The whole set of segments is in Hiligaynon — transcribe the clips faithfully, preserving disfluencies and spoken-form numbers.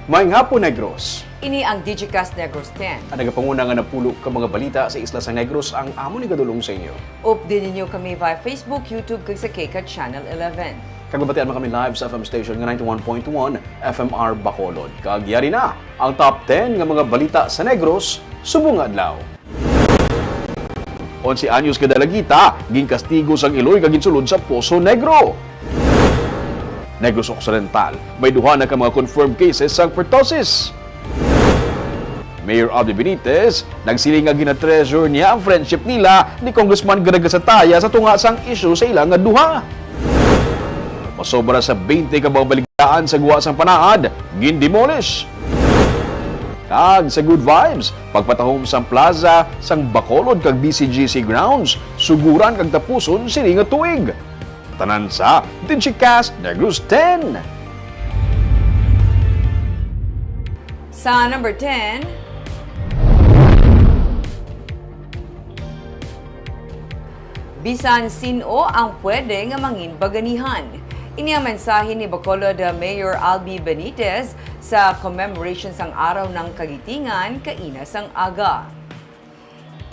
Maayong hapon, Negros. Ini ang Digicast Negros ten. Ang nagapanguna nga napulo ka mga balita sa isla sa Negros ang amon igadulong sa inyo. Updi ninyo kami via Facebook, YouTube, kag sa KCAT Channel eleven. Kag mabatian man kami live sa F M station nga ninety-one point one F M R Bacolod. Kag yari na ang top ten nga mga balita sa Negros subong nga adlaw. Onse anyos ka dalagita ginkastigo sang iloy kag ginsulod sa Poso Negro. Negros Occidental, may duha na ka mga confirmed cases sang pertussis. Mayor Albi Benitez nagsiling nga gina-treasure niya ang friendship nila ni Congressman Greg Gasataya sa tunga sang isyu sa ila nga duha. Masobra sa twenty ka mga baligdaan sa guwa sang panaad, gindemolish. Kag sa Good Vibes, pagpatahom sang plaza sang Bacolod kag B C G C grounds, suguran kag tapuson sini nga tuig. Tanan sa Digicast Negros ten. Sa number ten, Bisan sin-o ang pwede nga mangin baganihan. Ini ang mensahe ni Bacolod Mayor Albi Benitez sa commemoration sang Araw ng Kagitingan kaina sang aga.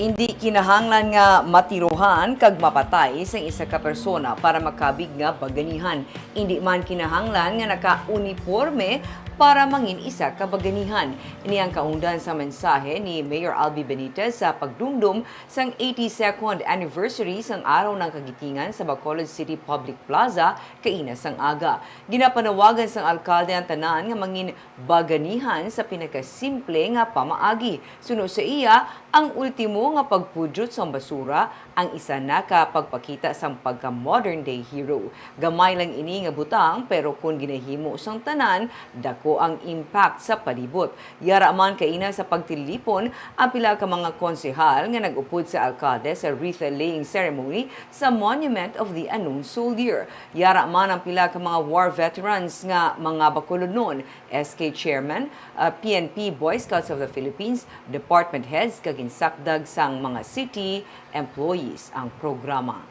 Indi kinahanglan nga matirohan kag mapatay sang isa ka persona para makabig nga baganihan. Indi man kinahanglan nga naka-uniporme para mangin isa ka baganihan. Ini ang kaundan sa mensahe ni Mayor Albi Benitez sa pagdumdom sang eighty-second anniversary sang Araw ng Kagitingan sa Bacolod City Public Plaza kaina sang aga. Ginapanawagan sang alkalde ang tanan nga mangin baganihan sa pinakasimple nga pamaagi. Suno sa iya, ang ultimo nga pagpudyot sang basura ang isa na ka pagpakita sang pagka-modern day hero. Gamay lang ini nga butang, pero kon ginahimo sang tanan, dako ang impact sa palibot. Yara man kaina sa pagtilipon ang pila ka mga konsehal nga nag-upod sa alkalde sa wreath-laying ceremony sa Monument of the Unknown Soldier. Yara man ang pila ka mga war veterans nga mga Bacolodnon, S K Chairman, ah, P N P, Boy Scouts of the Philippines, department heads, kag ginsakdag sang mga city employees ang programa.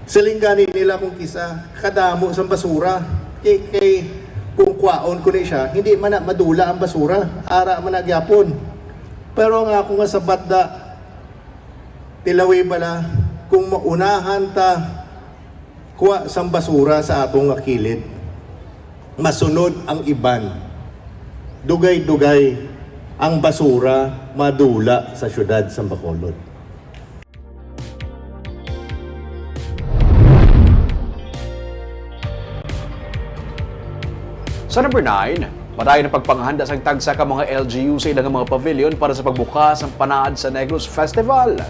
Siling gani nila kung kisa kadamo sang basura. Kay, kay kung kwaon ko ni siya, hindi man na madula ang basura. Ara man na gyapon. Pero ang ako nga sabat da, tilawi bala, kung maunahan ta kwa sang basura sa atong nga kilid, masunod ang iban. Dugay-dugay ang basura madula sa siyudad sang Bacolod. Sa number nine, padayon ang pagpanghanda sang tagsa ka mga L G U sa ilang mga pavilion para sa pagbukas sang Panaad sa Negros Festival.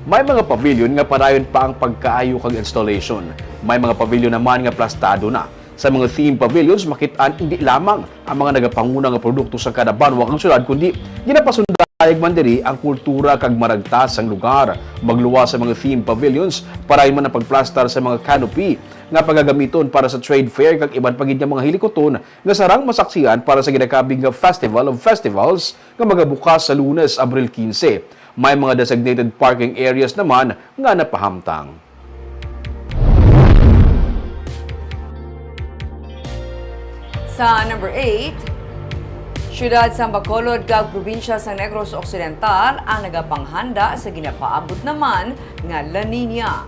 May mga pavilion nga padayon pa ang pagkaayo kag installation. May mga pavilion naman nga plastado na. Sa mga theme pavilions, makit-an indi lamang ang mga nagapanguna nga produkto sa kada banwa kag syudad, kundi ginapasundayag man diri ang kultura kag maragtas sang lugar. Magluwas sa mga theme pavilions, padayon man ang pagplastar sa mga canopy nga pagagamiton para sa trade fair kag iban pa gid nga mga hilikuton nga sarang masaksian para sa ginakabig nga Festival of Festivals nga magabukas sa Lunes, Abril quince. May mga designated parking areas naman nga napahamtang. Sa number eight, siyudad sang Bacolod kag probinsya sang Negros Occidental ang nagapanghanda sa ginapaabot naman nga La Niña.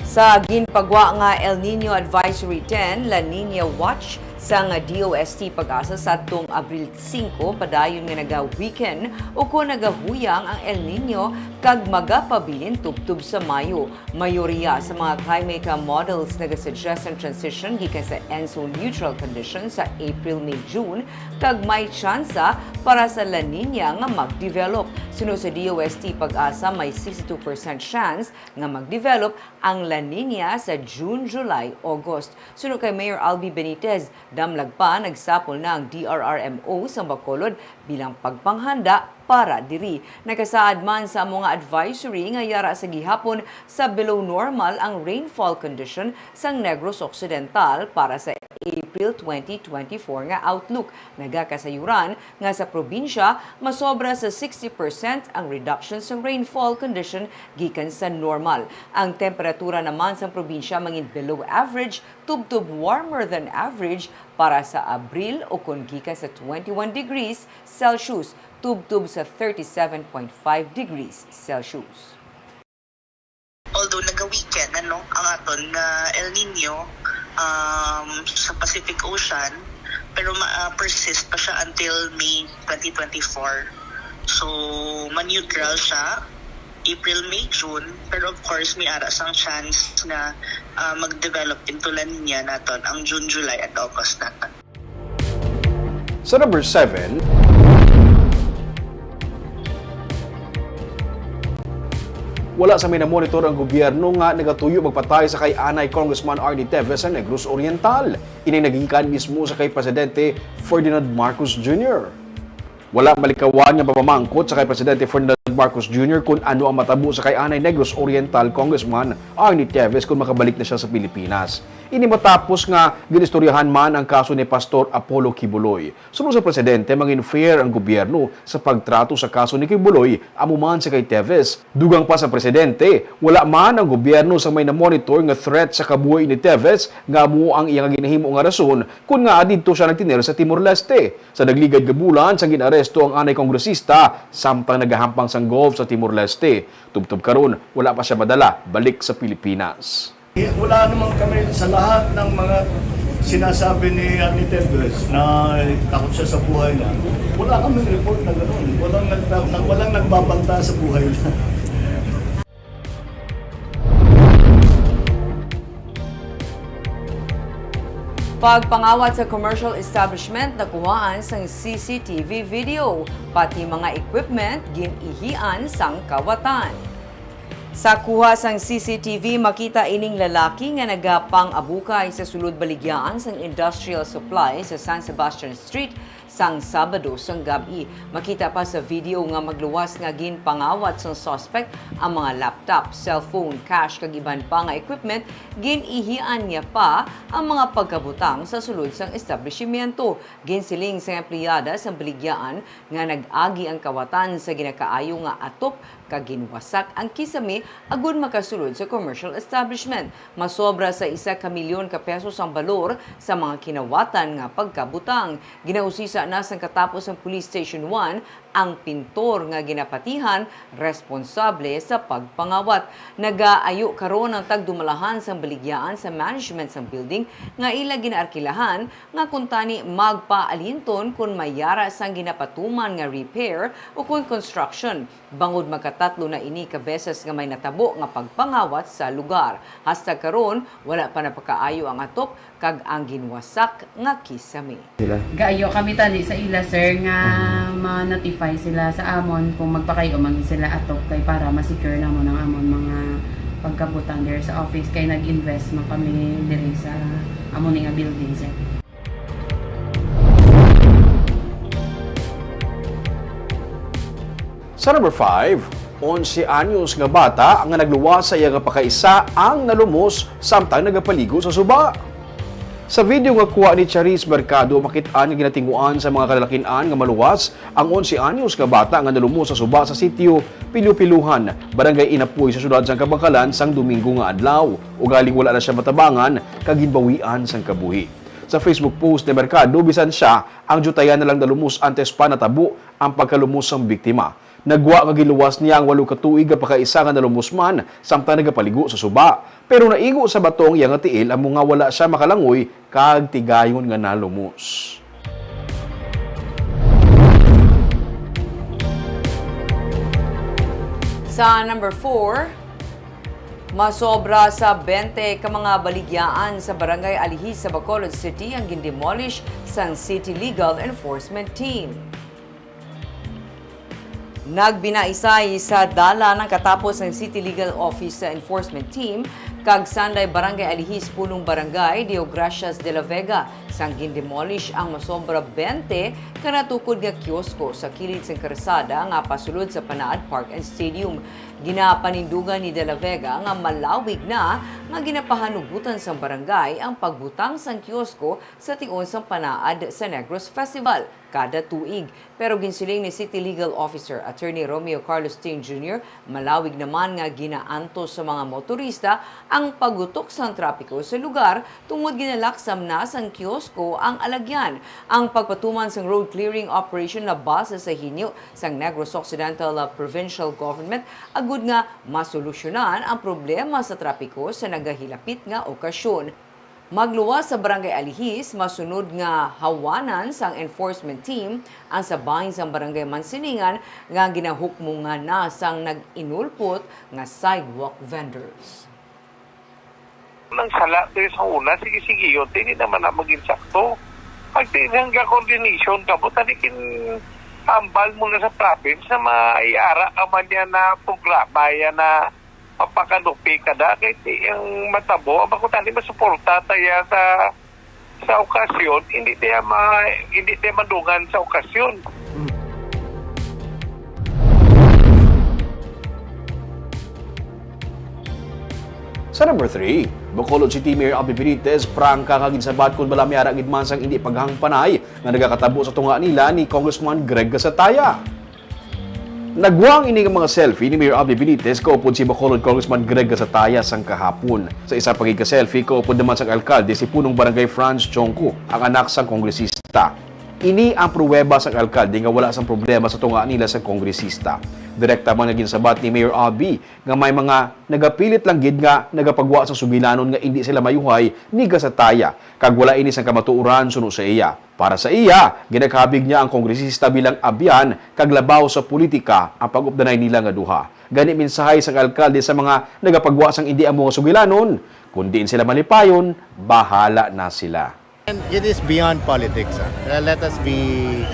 Sa ginpagwa nga El Niño Advisory ten, La Niña Watch sang D O S T PAGASA sadtong Abril singko, padayon nga naga-weaken ukon nagahuyang ang El Niño kag magapabilin tubtob sa Mayo. Mayoriya sa mga climate models nagasuggest ang transition gikan sa ENSO neutral condition sa April, May, June, kag may tsansa para sa La Niña nga mag-develop. Suno sa D O S T PAGASA, may sixty-two percent chance nga mag-develop ang La Niña sa June, July, August. Suno kay Mayor Albi Benitez, damlag pa, nagsapol na ang D R R M O sa Bacolod bilang pagpanghanda para diri. Nakasaad man sa amo nga advisory nga yara sa gihapon sa below normal ang rainfall condition sang Negros Occidental para sa April twenty twenty-four nga outlook. Nagakasayuran nga sa probinsya, masobra sa sixty percent ang reduction sa rainfall condition gikan sa normal. Ang temperatura naman sa probinsya mangin below average, tubtob warmer than average para sa Abril, ukon gikan sa twenty-one degrees Celsius, tubtob sa thirty-seven point five degrees Celsius. Although naga-weaken, ano, ang aton nga El Nino, um, sa Pacific Ocean, pero ma-, ah, persist pa siya until May twenty twenty-four. So, ma-neutral siya April, May, June, pero of course may ara sang chance nga, ah, mag-develop into La Nina naton ang June, July, and August naton. Sa number seven, wala sa may namonitor ang gobyerno nga nagatuyo magpatay sa kay anay Congressman Arnie Teves sa Negros Oriental. Ini nagikan mismo sa kay Presidente Ferdinand Marcos Junior. Wala malikawan nga mapamangkot sa kay Presidente Ferdinand Marcos Junior kon ano ang matabo sa kay anay Negros Oriental Congressman Arnie Teves kon makabalik na siya sa Pilipinas. Ini matapos nga ginistoryahan man ang kaso ni Pastor Apollo Quiboloy. Suno sa presidente, mangin fair ang gobyerno sa pagtrato sa kaso ni Quiboloy, amo man si kay Teves. Dugang pa sa presidente, wala man ang gobyerno sa may namonitor nga threat sa kabuhi ni Teves nga amo ang iya nga ginahimo nga rason kon ngaa didto siya nagtener sa Timor-Leste. Sa nagligad nga bulan sang gin-aresto ang anay kongresista samtang nagahampang sang golf sa Timor-Leste. Tubtob karon, wala pa siya madala balik sa Pilipinas. Eh, wala naman kami sa lahat ng mga sinasabi ni Arnie Teves na takot siya sa buhay niya. Wala kami report na gano'n. Walang, nagta- na, walang nagbabanta sa buhay niya. Pagpangawat sa commercial establishment nakuhaan sang C C T V video, pati mga equipment gin-ihian sang kawatan. Sa kuha sang C C T V, makita ining lalaki nga nagapang-abukay sa sulod baligyaan sang industrial supply sa San Sebastian Street sang Sabado sang gab-i. Makita pa sa video nga magluwas nga ginpangawat sang suspect ang mga laptop, cellphone, cash kag iban pa nga equipment. Gin-ihian niya pa ang mga pagkabutang sa sulod sang establishimento. Ginsiling sang empleyada sang baligyaan nga nag-agi ang kawatan sa ginakaayo nga atop kag ginwasak ang kisame agud makasulod sa commercial establishment. Masobra sa isa ka milyon ka pesos ang balor sa mga kinawatan nga pagkabutang. Ginausisa na sang katapos sang Police Station one ang pintor nga ginapatihan responsable sa pagpangawat. Nagaayo karon ang tagdumalahan sang baligyaan sa management sang building nga ila ginaarkilahan nga kuntani magpaalinton kon may yara sang ginapatuman nga repair ukon construction, bangod magkatatlo na ini ka beses nga may natabo nga pagpangawat sa lugar. Hasta karon, wala pa napakaayo ang atop kag ang ginwasak nga kisame. Gaayo kami tani sa ila, sir, nga ma-notify sila sa amon kung magpakay-o man sila atop kay para ma-secure namon ang amon mga pagkabutang diri sa office kay nag-invest man kami diri sa amo ni nga building, sir. Sa number five, onse anyos nga bata nga nagluwas sa iya nga pakaisa ang nalumos samtang nagapaligo sa suba. Sa video nga kuha ni Charis Mercado, makit-an nga ginatinguan sa mga kalalakin-an nga maluwas ang onse anyos nga bata nga nalumos sa suba sa sitio Pilupiluhan, Barangay Inapoy sa siyudad sang Kabankalan sang Domingo nga adlaw. Ugaling wala na siya matabangan kag ginbawian sang kabuhi. Sa Facebook post ni Mercado, bisan siya ang diyutayan na lang nalumos antes pa natabo ang pagkalumos sang biktima. Nagwa nga ginluwas niya ang walo ka tuig nga pakaisa nga nalumos man samtang nagapaligo sa suba. Pero naigo sa bato ang iya nga tiil amo nga wala siya makalangoy kag tigayon nga nalumos. Sa number four, masobra sa bente ka mga baligyaan sa Barangay Alihis sa Bacolod City ang gindemolish sang City Legal Enforcement Team. Nagbinaisay sa dalan ang katapos ang City Legal Office sa Enforcement Team kag Sanday Barangay Alihis Punong Barangay Deogracias de la Vega sang gindemolish ang masobra bente ka natukod nga kiosko sa kilid sang karsada nga pasulod sa Panaad Park and Stadium. Ginapanindugan ni De La Vega nga malawig na nga ginapahanugutan sang barangay ang pagbutang sang kiosko sa tion sang panaad sa Negros Festival kada tuig. Pero ginsiling ni City Legal Officer Attorney Romeo Carlos Ting Junior, malawig naman nga ginaantos sa mga motorista ang paggutok sang trapiko sa lugar tungod ginalaksam na sang kiosko ang alagyan. Ang pagpatuman sang road clearing operation nabase sa hinyo sang Negros Occidental, ah, Provincial Government agud nga masolusyonan ang problema sa trapiko sa nagahilapit nga okasyon. Magluwas sa Barangay Alihis, masunod nga hawanan sang enforcement team ang sa bahin sang Barangay Mansilingan nga ginahukmongan na sang nag-inulpot nga sidewalk vendors. Ang sala to sa una, sige-sige yun. Hindi naman na maging sakto. Pag tinangga coordination ka mo, tanikin ambal mo na sa province na maiara ka man yan na programa yan na mapakalupi ka na. Kay di ang matabo, ang makutani masuporta tayo sa, sa okasyon, hindi tayo ma, hindi tayo madungan sa okasyon. Sa number three, Bacolod City Mayor Albee Benitez prangka nga ginsabat kon bala may ara gid man sang indi paghangpanay nga nagakatabo sa tunga nila ni Congressman Greg Gasataya. Nagwang ini nga mga selfie ni Mayor Albee Benitez kaupod si Bacolod Congressman Greg Gasataya sang kahapon. Sa isa pa gid ka selfie, kaupod naman sang alkalde si Punong Barangay Franz Chongco, ang anak sang kongresista. Ini ang pruweba sang alkalde nga wala sang problema sa tunga nila sang kongresista. Direkta man nga ginsabat ni Mayor Albee nga may mga nagapilit lang gid nga nagapagwa sang sugilanon nga indi sila mayuhay ni Gasataya, kag wala ini sang kamatuoran suno sa iya. Para sa iya, ginakabig niya ang kongresista bilang abyan kag labaw sa politika ang pag-updanay nila nga duha. Gani, mensahe sang alkalde sa mga nagapagwa sang indi amo nga sugilanon, "Kon diin sila malipayon, bahala na sila." And it is beyond politics, ah. Uh, let us be,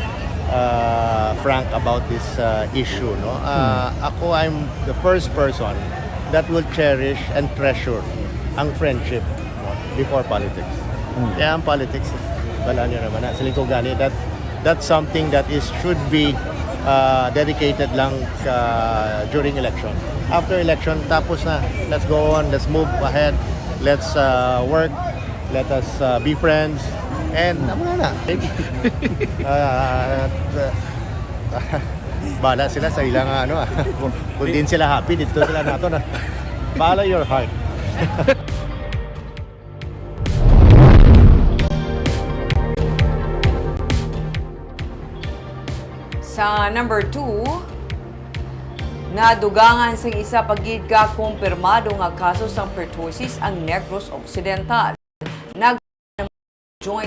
uh, frank about this, uh, issue, no? Uh, Hmm. Ako, I'm the first person that will cherish and treasure ang friendship, no, before politics. Hmm. Kaya ang politics, wala niyo naman na. Siling ko gani, that, that's something that is, should be, uh, dedicated lang, uh, during election. After election, tapos na. Let's go on. Let's move ahead. Let's, uh, work. Let us, uh, be friends. And, amo na na. Ah, at, uh, bahala sila sa ilang, ano, ah. Kung, kung diin sila happy, dito sila nato na. Follow your heart. Sa number two, nadugangan sang isa pa gid ka kumpirmado nga kaso sang pertussis ang Negros Occidental. Nag-, Joint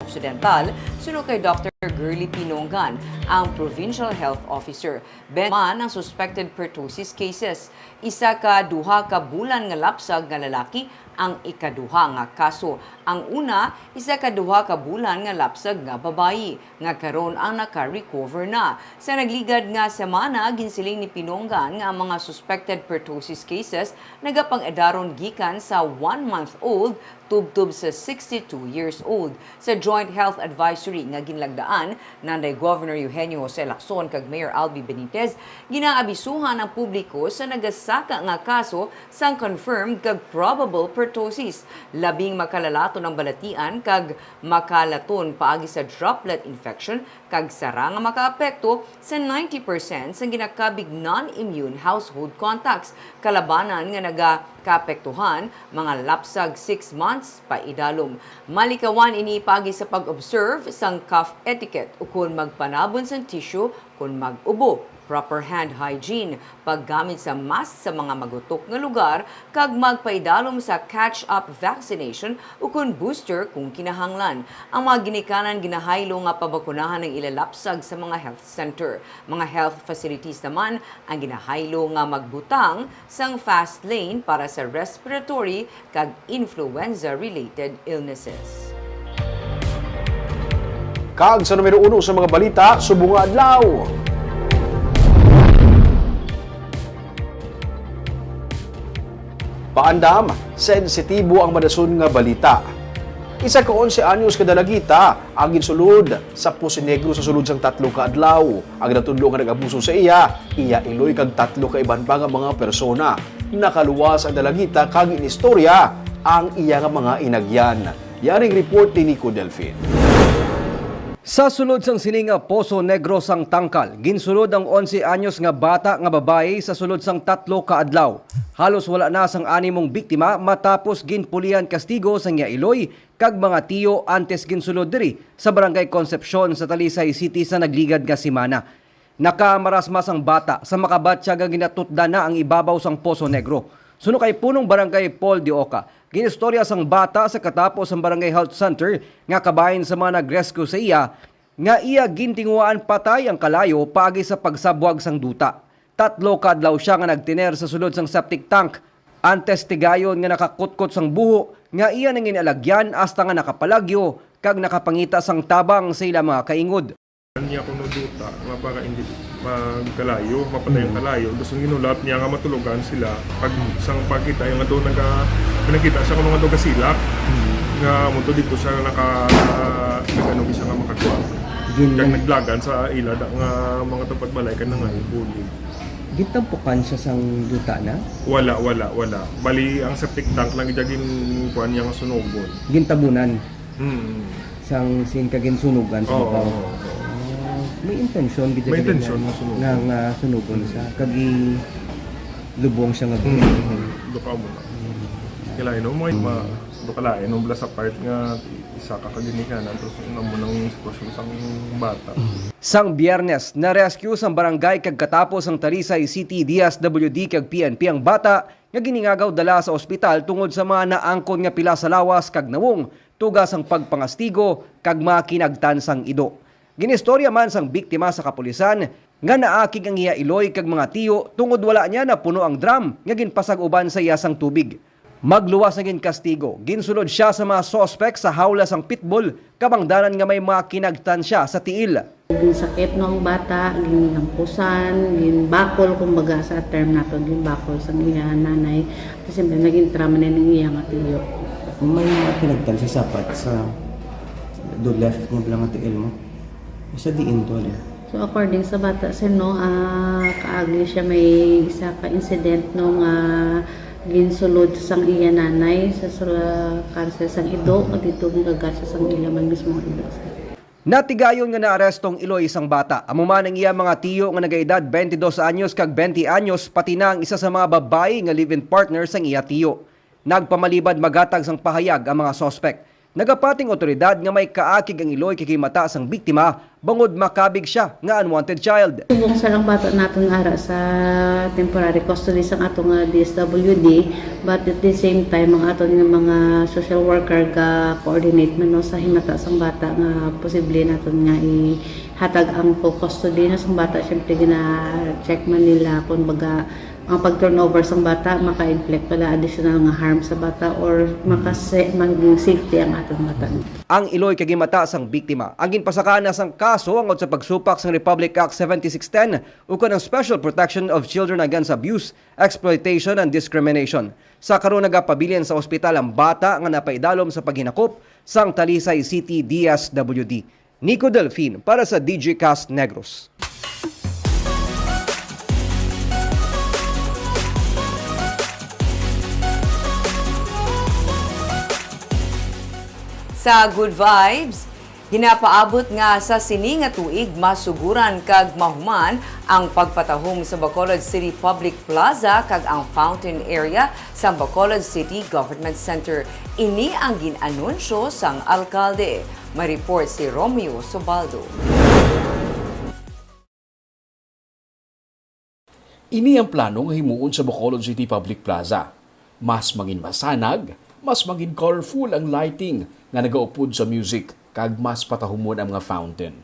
Occidental, suno kay Doctor Girly Pinongan, ang Provincial Health Officer. Bent man ang suspected pertussis cases, isa ka duha ka bulan nga lapsag nga lalaki ang ikaduha nga kaso. Ang una, isa ka duha ka bulan nga lapsag nga babayi, nga karon ang naka-recover na. Sa nagligad nga semana, ginsiling ni Pinongan nga ang mga suspected pertussis cases nagapang-edaron gikan sa one month old tubtob sa sixty-two years old. Sa Joint Health Advisory nga ginlagdaan nanday Governor Eugenio Jose Lacson kag Mayor Albee Benitez, ginaabisuhan ang publiko sa nagasaka nga kaso sang confirmed kag probable pertussis. Labing makalalaton ang balatian kag makalaton paagi sa droplet infection kag sara nga makaapekto sa ninety percent sang ginakabig non-immune household contacts, kalabanan nga nagakaapektuhan mga lapsag six months paidalom. Malikawan ini paagi sa pag-observe sang cough etiquette ukon magpanabon sang tissue kon mag-ubo, proper hand hygiene, paggamit sa mask sa mga magutok nga lugar, kag magpaidalom sa catch-up vaccination ukon booster kung kinahanglan. Ang mga ginikanan ginahaylo nga pabakunahan ang ila lapsag sa mga health center. Mga health facilities naman ang ginahaylo nga magbutang sang FastLane para sa respiratory kag influenza-related illnesses. Kag sa numero uno sa mga balita subong nga adlaw. Paandam, sensitibo ang madason nga balita. Isa ka onse anyos ka dalagita ang ginsulod sa Poso Negro sa sulod sang tatlo ka adlaw. Ang natudlo nga nag-abuso sa iya, iya iloy kag tatlo ka iban pa nga mga persona. Nakaluwas ang dalagita kag inistorya ang iya nga mga inagyan. Yaring report ni Nico Delfin. Sa sulod sang sini nga Poso Negro sang Tangkal, ginsulod ang onse anyos nga bata nga babayi sa sulod sang tatlo ka adlaw. Halos wala na sang animong biktima matapos ginpulihan kastigo sang iya iloy kag mga tiyo antes ginsulod diri sa Barangay Concepcion sa Talisay City sa nagligad nga semana. Nakamarasma sang bata sa makabatya nga ginatutdan na ang ibabaw sang Poso Negro. Suno kay Punong Barangay Paul De Oca, ginistorya sang bata sa katapo sang Barangay Health Center nga kabahin sa mga nag-rescue sa iya nga iya gintinguhaan patay ang kalayo paagi sa pagsabwag sang duta. Tatlo ka adlaw sia nga nagtiner sa sulod sang septic tank. Antes tigayon nga nakakutkot sang buho nga iya nanginalagyan hasta nga nakapalagyo kag nakapangita sang tabang sa ila mga kaingod. Niya kuno duta nga para hindi magkalayo, mapatay ang Mm. kalayo. Gusto ginulat niya nga matulogan sila. Pag sang pagkita yung ato naga, nakita siya kung mga duga sila. Mm. Nga mo to dito siya naka, nag-ano siya nga makagwa. Yun Kag lang. naglagan sa ila da, nga mga tupad balay ka na nga ibuli. Gintampukan siya sang duta na? Wala, wala, wala. Bali, ang septic tank lang gid gin-, kuan niya nga sunugon. Gintabunan. Mm. Sang sin kaginsunugan sa Oo, babaw. oo, oo. Ah, may intensyon gid May gid intensyon na nga sunugon. nga, nga sunugon Mm. sa kag lubong siya nga Mm. buhay. Duka mo na. Mm. Kailangan mo, may ma-, duka lain, nung bala sa part nga isa ka kaginikanan, tapos yun ang munang sitwasyon sang bata. Mm. Sang Biyernes, na-rescue sang barangay kag katapo sang Talisay City D S W D kag P N P ang bata nga giningagaw dala sa ospital tungod sa mga naangkon nga pila sa lawas kag nawong tuga sang pagpangastigo kag mga kinagtan sang ido. Ginistorya man sang biktima sa kapulisan nga naakig ang iya iloy kag mga tiyo tungod wala niya napuno ang drum nga ginpasag-uban sa iya sang tubig. Magluwas na ginkastigo, ginsulod sia sa mga suspek sa hawla sang pitbull, kabangdanan nga may mga kinagtan sia sa tiil. Ginsakit no ang bata, ginlampusan, ginbakol, kumbaga sa term nato, ginbakol sang iya nanay. At the same time, naging trauma na ning iya nga tiyo. May mga kinagtan sa sapat sa do left niya bala nga tiil mo. Sa diin to, ano? So, according sa bata, sir, no, ah, kaagi siya may isa ka incident, no, nga ginsulod sang iya nanay sa sula-, cancer sang ido, o dito ginkagat siya sang iya man mismo nga ido, sir. Natigayon nga naaresto ang iloy sang bata. Amo man ang iya mga tiyo nga nagaedad twenty-dos anyos kag twenty anyos, pati na ang isa sa mga babayi nga live-in partner sang iya tiyo. Nagpamalibad magatag sang pahayag ang mga suspek. Nagapating awtoridad nga may kaakig ang iloy kag himata sang biktima bangod makabig sia nga unwanted child. Subong sa lang bata naton ara sa temporary custody sang ato nga D S W D, but at the same time, ang aton nga mga social worker ga-coordinate man, no, sa himata sang bata nga posible naton nga ihatag ang full custody, no, sang bata. Siyempre, gina-check man nila kung baga ang pag-turnover sang bata maka-inflict pala additional nga harm sa bata or makase-, maging safety ang aton bata. Ang iloy kag himata sang biktima ang ginpasakaan na sang kaso angod sa pagsupak sang Republic Act seventy-six ten ukon ang Special Protection of Children Against Abuse, Exploitation, and Discrimination. Sa karon nagapabilin sa ospital ang bata nga napaidalom sa paghinakop sang Talisay City D S W D. Nico Delfin para sa D J Cast Negros. Sa Good Vibes, ginapaabot nga sa sini nga tuig masuguran kag mahuman ang pagpatahom sa Bacolod City Public Plaza kag ang fountain area sa Bacolod City Government Center. Ini ang gin-anunsyo sang alkalde. May report si Romeo Sobaldo. Ini ang plano nga himuon sa Bacolod City Public Plaza. Mas mangin masanag, mas mangin colorful ang lighting nga nagaupod sa music, kag mas patahumon ang mga fountain.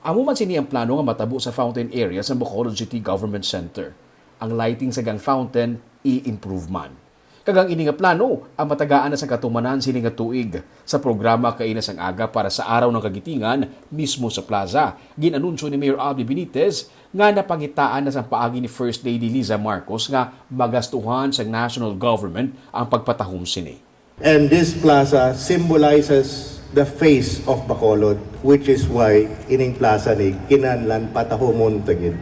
Amo man sini ang plano nga matabo sa fountain area sa Bacolod City Government Center. Ang lighting sa gang fountain i-improve man. Kag ang ini nga plano ang matagaan na sa katumanan sini nga tuig. Sa programa Kaina sang Aga para sa Araw ng Kagitingan mismo sa plaza, gin-anunsyo ni Mayor Albee Benitez nga napangitaan na sang paagi ni First Lady Liza Marcos nga magastuhan sang national government ang pagpatahom sini. And this plaza symbolizes the face of Bacolod, which is why ining plaza ni kinahanglan patahumon ta gid.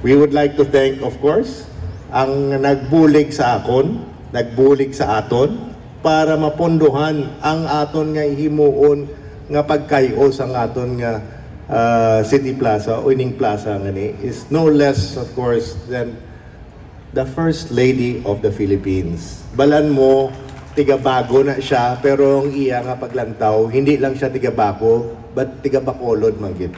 We would like to thank, of course, ang nagbulig sa akon, nagbulig sa aton, para mapondohan ang aton nga himuon nga pagkay-o sang aton nga, ah, City Plaza o ining plaza nga ni is no less, of course, than the First Lady of the Philippines. Balan mo, tiga Bago na siya, pero ang iya nga paglantaw, hindi lang siya tiga Bago, but tiga Bacolod man gid.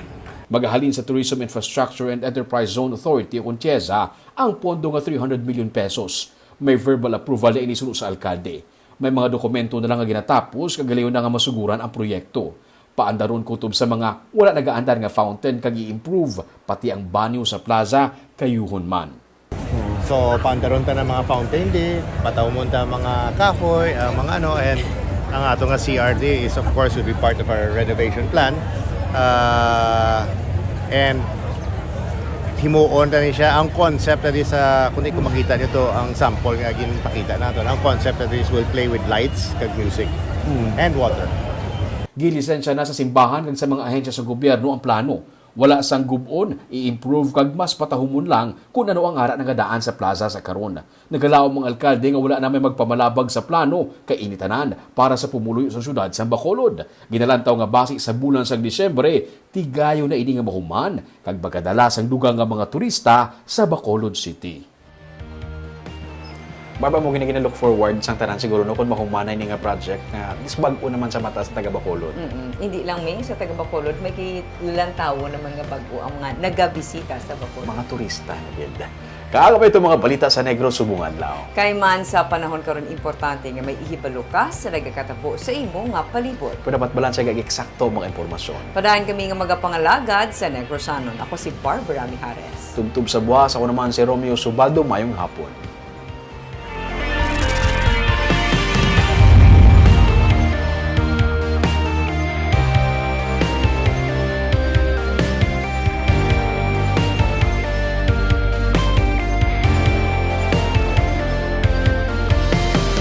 Magahalin sa Tourism Infrastructure and Enterprise Zone Authority o kon TIEZA ang pondo nga three hundred million pesos. May verbal approval na ini suno sa alkalde. May mga dokumento na lang nga ginatapos kag galayon na nga masuguran ang proyekto. Paandaron kutob sa mga wala nagaandar nga fountain kag i-improve, pati ang banyo sa plaza kayuhon man. So, paandaron ta ng mga fountain di, patahumon ta mga kahoy, ah, mga ano, and ang ato nga C R D is, of course, will be part of our renovation plan. Ah, and himuon na ni siya. Ang concept na di sa, kung di ko makita nito, ang sample nga ginpakita nato, ang concept na di is will play with lights kag music and water. Gilisensya na sa simbahan kag sa mga ahensya sa gobyerno ang plano. Wala sang gub-on, i-improve kag mas patahumon lang kun ano ang ara nagadaan sa plaza sa karon. Nagalaom ang alkalde nga wala na may magpamalabag sa plano kay ini tanan para sa pumuluyo sa syudad sang Bacolod. Ginalantaw nga basi sa bulan sang Disyembre, tigayon na ini nga mahuman kag magkadala sang dugang nga mga turista sa Bacolod City. Baba mo gini gina-look forward sang tanan siguro, no, kung mahuman na ini nga project nga mas bag-o naman sa mata sa taga Bacolod. Mm-mm. Hindi lang may sa taga Bacolod, may kilantawon naman nga bag-o ang mga nagabisita sa Bacolod. Mga turista na gid. Kaaga pa itong mga balita sa Negros subong adlaw. Kay man sa panahon karon, importante nga may ihibalo ka sa nagakatabo sa imo nga palibot. Kung dapat balanse kag eksakto ang mga impormasyon. Padayon kami nga magapangalagad sa Negrosanon. Ako si Barbara Mijares. Tubtob sa buwas, ako naman si Romeo Subaldo. Mayong hapon.